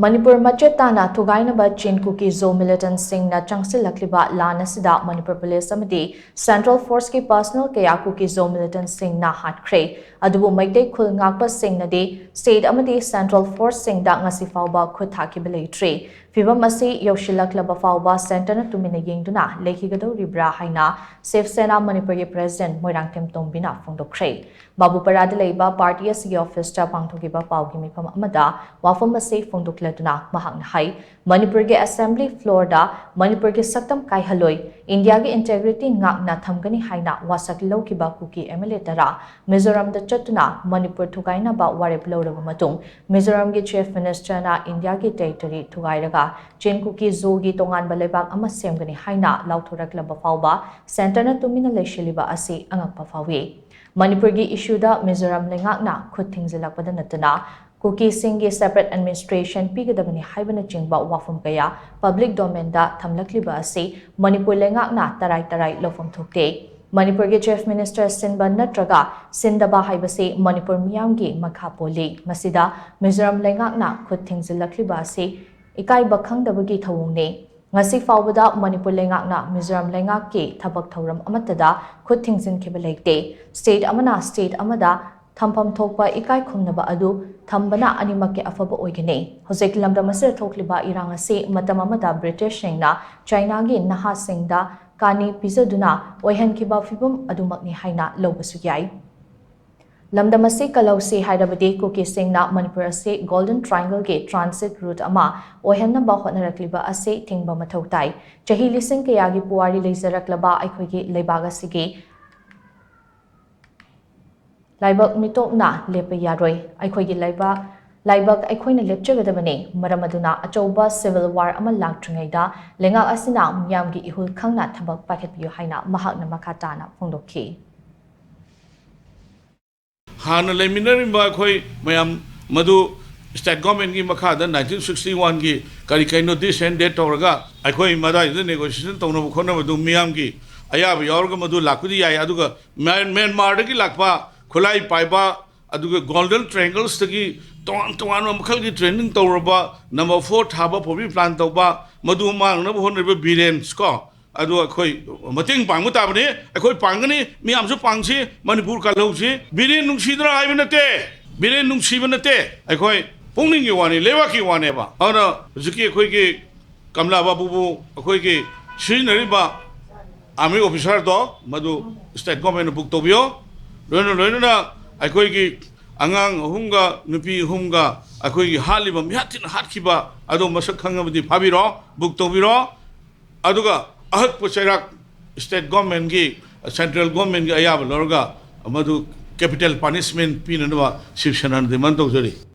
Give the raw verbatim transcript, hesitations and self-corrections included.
ꯃꯅꯤꯄꯨꯔ ꯃꯆꯦꯠ ꯇꯥꯅ ꯊꯨꯒꯥꯏꯅꯕ ꯆꯤꯟ ꯀꯨꯀꯤ ꯖꯣ ꯃꯤꯂꯤꯇꯦꯟꯠꯁꯤꯡꯅ ꯆꯪꯁꯤꯜꯂꯛꯂꯤꯕ ꯂꯥꯟ ꯑꯁꯤꯗ ꯃꯅꯤꯄꯨꯔ ꯄꯨꯂꯤꯁ ꯑꯃꯗꯤ ꯁꯦꯟꯇ꯭ꯔꯦꯜ ꯐꯣꯔꯁꯀꯤ ꯄꯔꯁꯅꯦꯜ ꯀꯌꯥ ꯀꯨꯀꯤ ꯖꯣ ꯃꯤꯂꯤꯇꯦꯟꯠꯁꯤꯡꯅ ꯍꯥꯠꯈ꯭ꯔꯦ꯫ ꯑꯗꯨꯕꯨ ꯃꯩꯇꯩ ꯈꯨꯜ ꯉꯥꯛꯄꯁꯤꯡꯅꯗꯤ ꯁ꯭ꯇꯦꯠ ꯑꯃꯗꯤ ꯁꯦꯟꯇ꯭ꯔꯦꯜ ꯐꯣꯔꯁꯁꯤꯡꯗ ꯉꯁꯤ ꯐꯥꯎꯕ ꯈꯨꯠ ꯊꯥꯈꯤꯕ ꯂꯩꯇ꯭ꯔꯤ꯫ ꯐꯤꯚꯝ ꯑꯁꯤ ꯌꯧꯁꯤꯜꯂꯛꯂꯕ ꯐꯥꯎꯕ ꯁꯦꯟꯇꯔꯅ ꯇꯨꯃꯤꯟꯅ ꯌꯦꯡꯗꯨꯅ ꯂꯩꯈꯤꯒꯗꯧꯔꯤꯕ꯭ꯔꯥ ꯍꯥꯏꯅ ꯁꯤꯕ ꯁꯦꯅꯥ ꯃꯅꯤꯄꯨꯔꯒꯤ ꯄ꯭ꯔꯦꯁꯤꯗꯦꯟꯠ ꯃꯣꯏꯔꯥꯡꯊꯦꯝ ꯇꯣꯝꯕꯤꯅ ꯐꯣꯡꯗꯣꯛꯈ꯭ꯔꯦ꯫ ꯃꯥꯕꯨꯄꯔꯥꯗ ꯂꯩꯕ ꯄꯥꯔꯇꯤ ꯑꯁꯤꯒꯤ ꯑꯣꯐꯤꯁꯇ ꯄꯥꯡꯊꯣꯛꯈꯤꯕ ꯄꯥꯎꯒꯤ ꯃꯤꯐꯝ ꯑꯃꯗ ꯋꯥꯐꯝ ꯑꯁꯤ ꯐꯣꯡꯗꯣꯛꯂꯗꯨꯅ ꯃꯍꯥꯛꯅ ꯍꯥꯏ, ꯃꯅꯤꯄꯨꯔꯒꯤ ꯑꯦꯁꯦꯝꯕ꯭ꯂꯤ ꯐ꯭ꯂꯣꯔꯗ ꯃꯅꯤꯄꯨꯔꯒꯤ ꯁꯛꯇꯝ ꯀꯥꯏꯍꯜꯂꯣꯏ, ꯏꯟꯗꯤꯌꯥꯒꯤ ꯏꯟꯇꯦꯒ꯭ꯔꯤꯇꯤ ꯉꯥꯛꯅ ꯊꯝꯒꯅꯤ ꯍꯥꯏꯅ ꯋꯥꯁꯛ ꯂꯧꯈꯤꯕ ꯀꯨꯀꯤ ꯑꯦꯝ ꯑꯦꯜ ꯑꯦ ꯇꯔꯥ ꯃꯤꯖꯣꯔꯥꯝꯗ ꯆꯠꯇꯨꯅ ꯃꯅꯤꯄꯨꯔ ꯊꯨꯒꯥꯏꯅꯕ ꯋꯥꯔꯦꯞ ꯂꯧꯔꯕ ꯃꯇꯨꯡ, ꯃꯤꯖꯣꯔꯥꯝꯒꯤ ꯆꯤꯐ ꯃꯤꯅꯤꯁꯇꯔꯅ ꯏꯟꯗꯤꯌꯥꯒꯤ ꯇꯦꯔꯤꯇꯣꯔꯤ ꯊꯨꯒꯥꯏꯔꯒ ꯆꯤꯟ ꯀꯨꯀꯤ ꯖꯣꯒꯤ ꯇꯣꯉꯥꯟꯕ ꯂꯩꯕꯥꯛ ꯑꯃ ꯁꯦꯝꯒꯅꯤ ꯍꯥꯏꯅ ꯂꯥꯎꯊꯣꯔꯛꯂꯕ ꯐꯥꯎꯕ ꯁꯦꯟꯇꯔꯅ ꯇꯨꯃꯤꯟꯅ ꯂꯩꯁꯤꯜꯂꯤꯕ ꯑꯁꯤ ꯑꯉꯛꯄ ꯐꯥꯎꯏ꯫ ꯃꯅꯤꯄꯨꯔꯒꯤ ꯏꯁꯨꯗ ꯃꯤꯖꯣꯔꯥꯝ ꯂꯩꯉꯥꯛꯅ ꯈꯨꯠ ꯊꯤꯡꯖꯤꯜꯂꯛꯄꯗ ꯅꯠꯇꯅ ꯀꯨꯀꯤꯁꯤꯡꯒꯤ ꯁꯦꯄꯔꯦꯠ ꯑꯦꯗꯃꯤꯅꯤꯁꯇ꯭ꯔꯦꯁꯟ ꯄꯤꯒꯗꯕꯅꯤ ꯍꯥꯏꯕꯅꯆꯤꯡꯕ ꯋꯥꯐꯝ ꯀꯌꯥ ꯄꯕ꯭ꯂꯤꯛ ꯗꯣꯃꯦꯟꯗ ꯊꯝꯂꯛꯂꯤꯕ ꯑꯁꯤ ꯃꯅꯤꯄꯨꯔ ꯂꯩꯉꯥꯛꯅ ꯇꯔꯥꯏ ꯇꯔꯥꯏ ꯂꯧꯐꯝ ꯊꯣꯛꯇꯦ꯫ ꯃꯅꯤꯄꯨꯔꯒꯤ ꯆꯤꯐ ꯃꯤꯅꯤꯁꯇꯔ ꯁꯤꯟꯕ ꯅꯠꯇ꯭ꯔꯒ ꯁꯤꯟꯗꯕ ꯍꯥꯏꯕꯁꯤ ꯃꯅꯤꯄꯨꯔ ꯃꯤꯌꯥꯝꯒꯤ ꯃꯈꯥ ꯄꯣꯜꯂꯤ꯫ ꯃꯁꯤꯗ ꯃꯤꯖꯣꯔꯥꯝ ꯂꯩꯉꯥꯛꯅ ꯈꯨꯠ ꯊꯤꯡꯖꯤꯜꯂꯛꯂꯤꯕ ꯑꯁꯤ ꯏꯀꯥꯏꯕ ꯈꯪꯗꯕꯒꯤ ꯊꯧꯑꯣꯡꯅꯤ꯫ ꯉꯁꯤ ꯐꯥꯎꯕꯗ ꯃꯅꯤꯄꯨꯔ ꯂꯩꯉꯥꯛꯅ ꯃꯤꯖꯣꯔꯥꯝ ꯂꯩꯉꯥꯛꯀꯤ ꯊꯕꯛ ꯊꯧꯔꯝ ꯑꯃꯠꯇꯗ ꯈꯨꯠ ꯊꯤꯡꯖꯤꯟꯈꯤꯕ ꯂꯩꯇꯦ꯫ ꯁ꯭ꯇꯦꯠ ꯑꯃꯅ ꯁ꯭ꯇꯦꯠ ꯑꯃꯗ ꯊꯝꯐꯝ ꯊꯣꯛꯄ ꯏꯀꯥꯏ ꯈꯨꯝꯅꯕ ꯑꯗꯨ ꯊꯝꯕꯅ ꯑꯅꯤꯃꯛꯀꯤ ꯑꯐꯕ ꯑꯣꯏꯒꯅꯤ꯫ ꯍꯧꯖꯤꯛ ꯂꯝꯗꯝ ꯑꯁꯤꯗ ꯊꯣꯛꯂꯤꯕ ꯏꯔꯥꯡ ꯑꯁꯤ ꯃꯇꯝ ꯑꯃꯗ ꯕ꯭ꯔꯤꯇꯤꯁꯁꯤꯡꯅ ꯆꯥꯏꯅꯥꯒꯤ ꯅꯍꯥꯁꯤꯡꯗ ꯀꯥꯅꯤ ꯄꯤꯖꯗꯨꯅ ꯑꯣꯏꯍꯟꯈꯤꯕ ꯐꯤꯚꯝ ꯑꯗꯨꯃꯛꯅꯤ ꯍꯥꯏꯅ ꯂꯧꯕꯁꯨ ꯌꯥꯏ꯫ ꯂꯝꯗꯝ ꯑꯁꯤ ꯀꯜꯍꯧꯁꯤ ꯍꯥꯏꯔꯕꯗꯤ ꯀꯨꯀꯤꯁꯤꯡꯅ ꯃꯅꯤꯄꯨꯔ ꯑꯁꯤ ꯒꯣꯜꯗꯟ ꯇ꯭ꯔꯥꯏꯡꯒꯜꯒꯤ ꯇ꯭ꯔꯥꯟꯁꯤꯠ ꯔꯨꯠ ꯑꯃ ꯑꯣꯏꯍꯟꯅꯕ ꯍꯣꯠꯅꯔꯛꯂꯤꯕ ꯑꯁꯤ ꯊꯤꯡꯕ ꯃꯊꯧ ꯇꯥꯏ꯫ ꯆꯍꯤ ꯂꯤꯁꯤꯡ ꯀꯌꯥꯒꯤ ꯄꯨꯋꯥꯔꯤ ꯂꯩꯖꯔꯛꯂꯕ ꯑꯩꯈꯣꯏꯒꯤ ꯂꯩꯕꯥꯛ ꯑꯁꯤꯒꯤ ꯂꯥꯏꯕꯛ ꯃꯤꯇꯣꯞꯅ ꯂꯦꯞꯄ ꯌꯥꯔꯣꯏ꯫ ꯑꯩꯈꯣꯏꯒꯤ ꯂꯩꯕꯥꯛ, ꯂꯥꯏꯕꯛ ꯑꯩꯈꯣꯏꯅ ꯂꯦꯞꯆꯒꯗꯕꯅꯤ꯫ ꯃꯔꯝ ꯑꯗꯨꯅ ꯑꯆꯧꯕ ꯁꯤꯚꯤꯜ ꯋꯥꯔ ꯑꯃ ꯂꯥꯛꯇ꯭ꯔꯤꯉꯩꯗ ꯂꯩꯉꯥꯛ ꯑꯁꯤꯅ ꯃꯤꯌꯥꯝꯒꯤ ꯏꯍꯨꯜ ꯈꯪꯅ ꯊꯕꯛ ꯄꯥꯏꯈꯠꯄꯤꯌꯨ ꯍꯥꯏꯅ ꯃꯍꯥꯛꯅ ꯃꯈꯥ ꯇꯥꯅ ꯐꯣꯡꯗꯣꯛꯈꯤ꯫ ꯍꯥꯟꯅ ꯂꯩꯃꯤꯟꯅꯔꯤꯕ ꯑꯩꯈꯣꯏ ꯃꯌꯥꯝ ꯃꯗꯨ ꯁ꯭ꯇꯦꯠ ꯒꯣꯔꯃꯦꯟꯒꯤ ꯃꯈꯥꯗ ꯅꯥꯏꯟꯇꯤꯟ ꯁꯤꯛꯁꯇꯤ ꯋꯥꯟꯒꯤ ꯀꯔꯤ ꯀꯔꯤꯅꯣ ꯗꯤꯁ ꯑꯦꯟ ꯗꯦꯠ ꯇꯧꯔꯒ ꯑꯩꯈꯣꯏ ꯃꯗꯥꯏꯗꯨꯗ ꯅꯦꯒꯣꯁꯤꯌꯦꯁꯟ ꯇꯧꯅꯕ ꯈꯣꯠꯅꯕꯗꯨ ꯃꯤꯌꯥꯝꯒꯤ ꯑꯌꯥꯕ ꯌꯥꯎꯔꯒ ꯃꯗꯨ ꯂꯥꯛꯄꯗꯤ ꯌꯥꯏ꯫ ꯑꯗꯨꯒ ꯃ꯭ꯌꯥꯟ-, ꯃ꯭ꯌꯥꯟꯃꯥꯔꯗꯒꯤ ꯂꯥꯛꯄ ꯈꯨꯠꯂꯥꯏ ꯄꯥꯏꯕ, ꯑꯗꯨꯒ ꯒꯣꯜꯗꯟ ꯇ꯭ꯔꯥꯏꯡꯒꯜꯁꯇꯒꯤ ꯇꯣꯉꯥꯟ ꯇꯣꯉꯥꯟꯕ ꯃꯈꯜꯒꯤ training ꯇꯧꯔꯕ, number four ꯊꯥꯕ ꯄꯣꯄꯤ plant ꯇꯧꯕ, ꯃꯗꯨ ꯃꯥꯡꯅꯕ ꯍꯣꯠꯅꯔꯤꯕ ꯕꯤꯔꯦꯟꯁ ꯀꯣ, ꯑꯗꯨ ꯑꯩꯈꯣꯏ ꯃꯇꯦꯡ ꯄꯥꯡꯕ ꯇꯥꯕꯅꯤ꯫ ꯑꯩꯈꯣꯏ ꯄꯥꯡꯒꯅꯤ, ꯃꯤꯌꯥꯝꯁꯨ ꯄꯥꯡꯁꯤ, ꯃꯅꯤꯄꯨꯔ ꯀꯜꯍꯧꯁꯤ꯫ ꯕꯤꯔꯦꯟ ꯅꯨꯡꯁꯤꯗ꯭ꯔꯥ ꯍꯥꯏꯕ ꯅꯠꯇꯦ, ꯕꯤꯔꯦꯟ ꯅꯨꯡꯁꯤꯕ ꯅꯠꯇꯦ, ꯑꯩꯈꯣꯏ ꯄꯨꯛꯅꯤꯡꯒꯤ ꯋꯥꯅꯤ, ꯂꯩꯕꯥꯛꯀꯤ ꯋꯥꯅꯦꯕ꯫ ꯑꯗꯨꯅ ꯍꯧꯖꯤꯛꯀꯤ ꯑꯩꯈꯣꯏꯒꯤ ꯀꯃꯂꯥ ꯕꯥꯕꯨꯕꯨ ꯑꯩꯈꯣꯏꯒꯤ ꯁꯤꯖꯤꯟꯅꯔꯤꯕ army officerꯗꯣ ꯃꯗꯨ state governmentꯅ book ꯇꯧꯕꯤꯌꯣ꯫ ꯂꯣꯏꯅ ꯂꯣꯏꯅꯅ ꯑꯩꯈꯣꯏꯒꯤ ꯑꯉꯥꯡ ꯑꯍꯨꯝꯒ ꯅꯨꯄꯤ ꯑꯍꯨꯝꯒ ꯑꯩꯈꯣꯏꯒꯤ ꯍꯥꯠꯂꯤꯕ, ꯃꯤꯍꯥꯠ ꯊꯤꯅ ꯍꯥꯠꯈꯤꯕ ꯑꯗꯣ ꯃꯁꯛ ꯈꯪꯉꯕꯗꯤ ꯐꯥꯕꯤꯔꯣ, book ꯇꯧꯕꯤꯔꯣ꯫ ꯑꯗꯨꯒ ꯑꯍꯛꯄ ꯆꯩꯔꯥꯛ state governmentꯀꯤ, central governmentꯀꯤ ꯑꯌꯥꯕ ꯂꯧꯔꯒ ꯃꯗꯨ capital punishment ꯄꯤꯅꯅꯕ ꯁꯤꯕ ꯁꯦꯅꯥꯅ demand ꯇꯧꯖꯔꯤ꯫